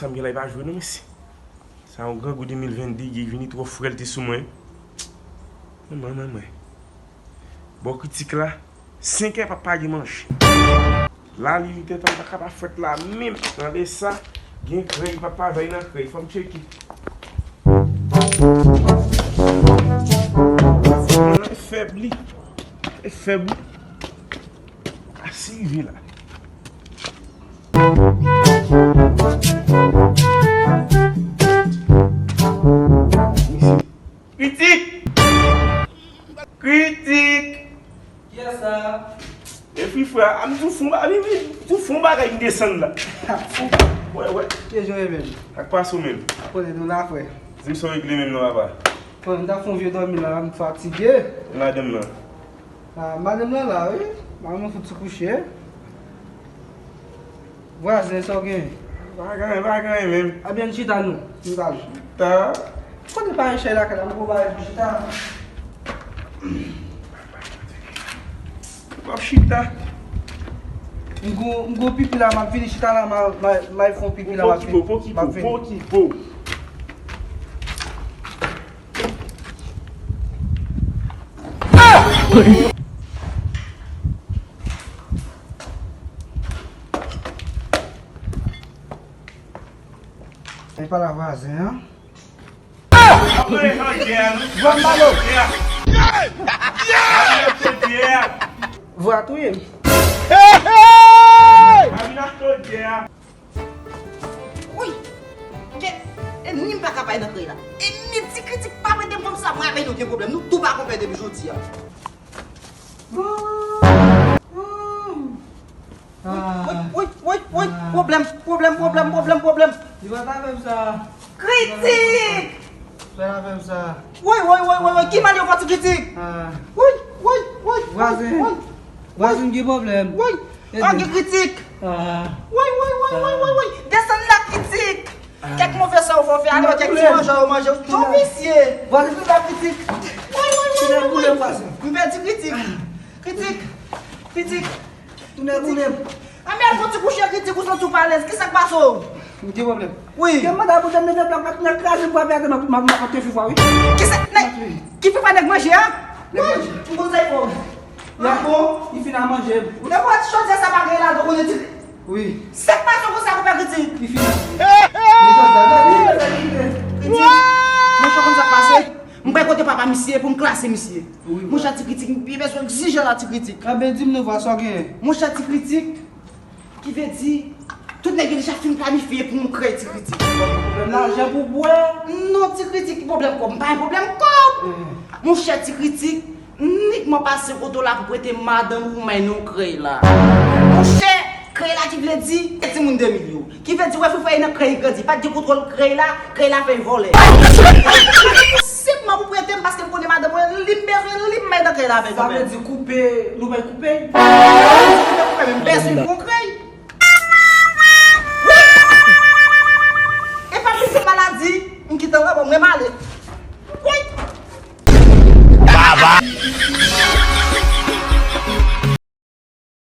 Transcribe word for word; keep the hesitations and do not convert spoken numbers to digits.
Gen la, li pa jwe non, mesye. Sa yon grangou de mil venn de, li vini twò frèl te sou mwen. Manman, manman. Bò kritik la, senk è papa gen manje. La, li, li te tan pa ka pa fèt la menm. Tande sa, gen krèy, papa, vèy nan krèy. Fò m tcheke. Mwen fèb li. E fèb ou. A si rive la. Kritik! Kritik! Kiyès sa? E pi frè, a m tou fon ba, tou fon bagay m desann la. Wè, wè. Ke jan w ye menm? Ak pa sou menm. Konnen nou la, frè. Di m sa w regle menm non, papa. Frè, m t ap fè yon vye dòmi la, m fatige. Madanm nan? Ah, madanm nan la, wi. Madanm nan fout sou kouche. Vwazen, sa w gen? Pa gen, pa gen menm. Ebyen, chita non. M pral. Chita? Kote pa yon chèz lakay la, m gon bagay pou chita. W ap chita? M gon, m gon pipi la, m ap vini chita la, m a, m a, m a fè yon pipi la, m ap vini. Pokipo, pokipo, pokipo. Ay, pa la vwazen an. Vwa touye m. Woy! Ke, e ni m pa ka bay nan krèy la. E ni ti kritik pa prete m kòb sa, mwen avè nou gen pwoblèm. Nou tou pa konpè depi jodi a. Woy, woy, woy, woy, woy, pwoblèm, pwoblèm, pwoblèm, pwoblèm, pwoblèm. Li pa ta fè m sa. Kritik! Fè avè m sa. Woy, woy, woy, woy, woy, ki mal yo fè ti kritik? Ah. Woy, woy, woy, woy, woy. Vwazen. Vwazen gen pwoblèm. Woy. Ede. Ah, gen kritik. Ah. Woy, woy, woy, woy, woy, woy. Desann la kritik. Ah. Kèk move sa ou fè, fè alò kèk ti manje ou manje. Jan visye. Vwazen, fè la kritik. Woy, woy, woy, woy, woy. M pèdi kritik. Kritik. Kritik. Tounen, tounen. Anmèl, fò ti kouche kritik ou santi w pa alèz. Kisa k pase w? M gen pwoblèm. Wi. Ke manda pou tèm de blòk la, nan kraze m pou apè atè nan, nan, nan, nan, fifa, wi. Kisa, nèg, ki fifa nèg manje a? Nèg manje. M konn sa y fò. Y ap bon, li fin a manje. Nenpòt chodyè sa pa gen ladan, konnen ti. Wi. Sa k pase w konsa, konpè kritik? Li fin a. Men chodyè, men li, men li, men. Kritik. Monchè, konn sa k pase? M prè kote papa misye pou m klase misye. Wi, monchè, ti kritik, m bezwen egzije la, ti kritik. Anben, di m non, vwa sa w genyen. Monchè, ti kritik, ki vle di, tout nèg yo deja fin planifye pou m krèy, ti kritik. Pwoblèm lajan pou bwè? Non, ti kritik, ki pwoblèm kòb? M pa gen pwoblèm kòb. Eh. Monchè, ti kritik, m inikman pase kote w la pou prete madanm ou may nan krèy la. Monchè, krèy la ki vle di, e timoun de mil yo. Ki vle di, wè, frè, frè, nan krèy grandi. Pa t gen kontwòl krèy la, krèy la fè vòlè. Senpman pou prete m, paske m konnen madanm mwen, li m bezwen, li m may nan krèy la avè l. Sa vle di koupe, nou bay koupe? Koupe, koupe, men m bezwen bon krèy. E pa plis maladi, m kite l anba, mwen m ale.